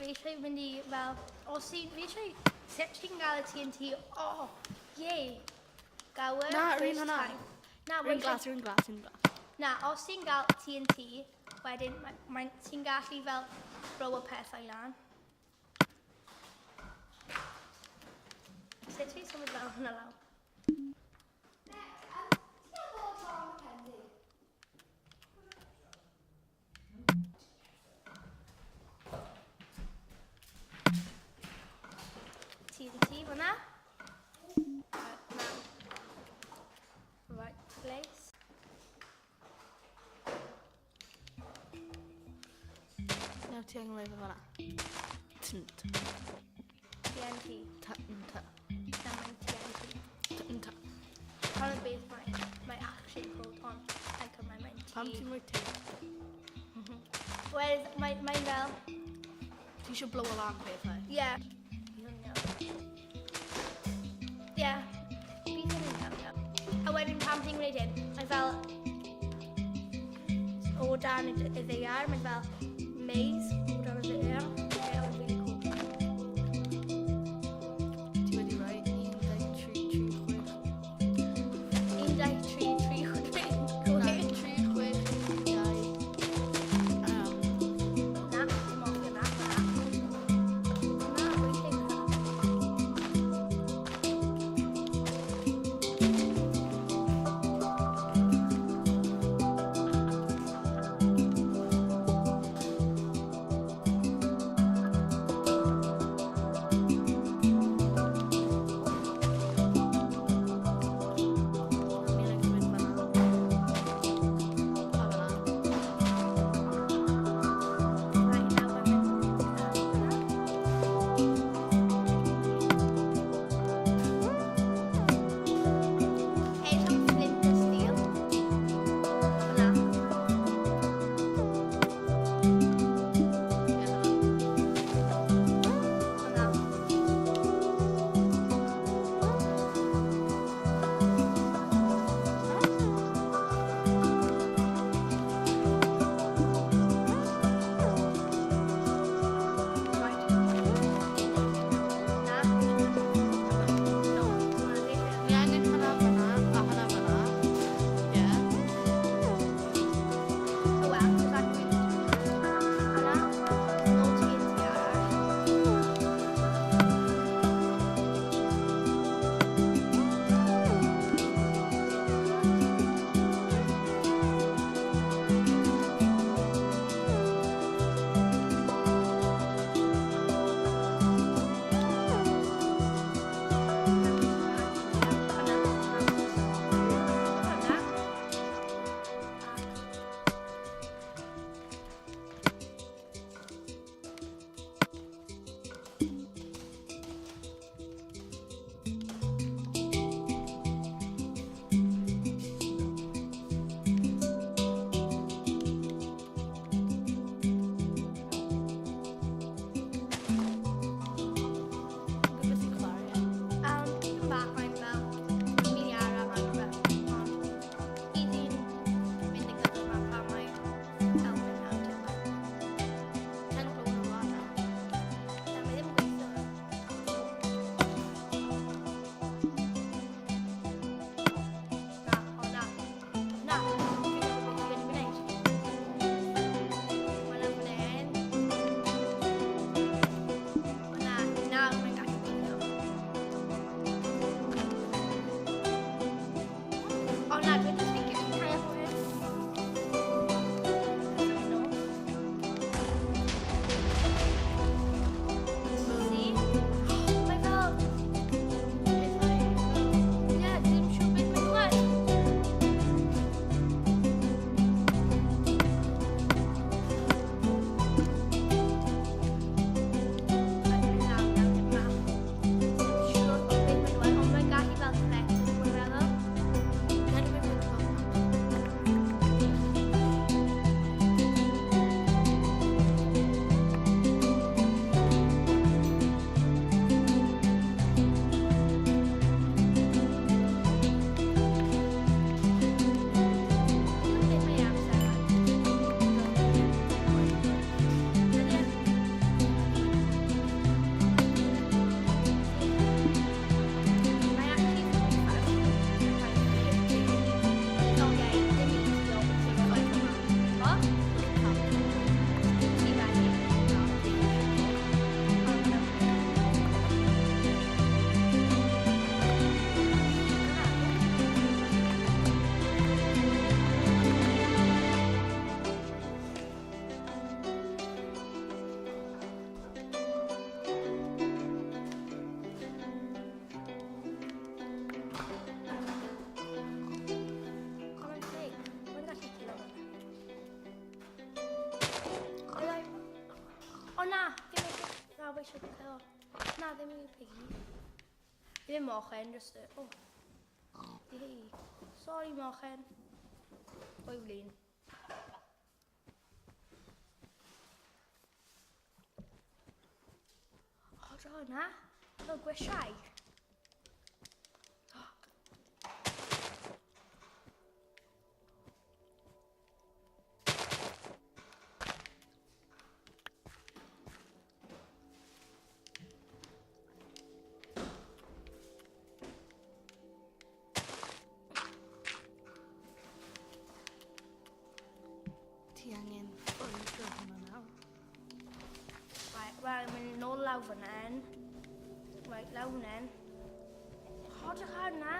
Fi eisiau mynd i fel... Os ti'n... Fi eisiau... Sut ti'n gael y TNT? Oh, yay! Gael Na, yr un hwnna. Na, Yr un glas, yr un glas, yr un glas. Na, os ti'n gael TNT, wedyn mae, ti'n gallu fel row y pethau lan. Sut ti'n symud fel hwnna lawr? TNT fyna. Right place. Nawr ti angen rhoi fe fyna. Tnt. TNT. T-n-t. Na, mae'n TNT. T-n-t. Pan beth mae actually called on. Like, mae'n T. Pam ti'n rhoi T? Wel, mae'n fel... Ti eisiau blow lan pethau? Ie. Ie. Bydd hyn yn iawn. A wedyn pan ti'n gwneud hyn, mae fel... O dan y ddaear, mae fel maze o dan y ddaear. Ie, mae'n really cool. Ti wedi rhoi 1, 2, 3, 3, 6. 1, 2, 3, 3, 6. Na, 3, 6, 2. Na, dim off na, na. Na, weithio na. O na, ddim eisiau... Na, fi eisiau cael o. Na, ddim yn piggy. Ddim mochyn, just... Oh. Hey. Sorry, mochyn. Oi, flin. O, draw yna. Fel gwesiau. Ti angen ffrwydro hwnna nawr. Right, wel, mynd nôl lawr fan hyn. Right, lawr fan hyn. O, drych ar hwnna.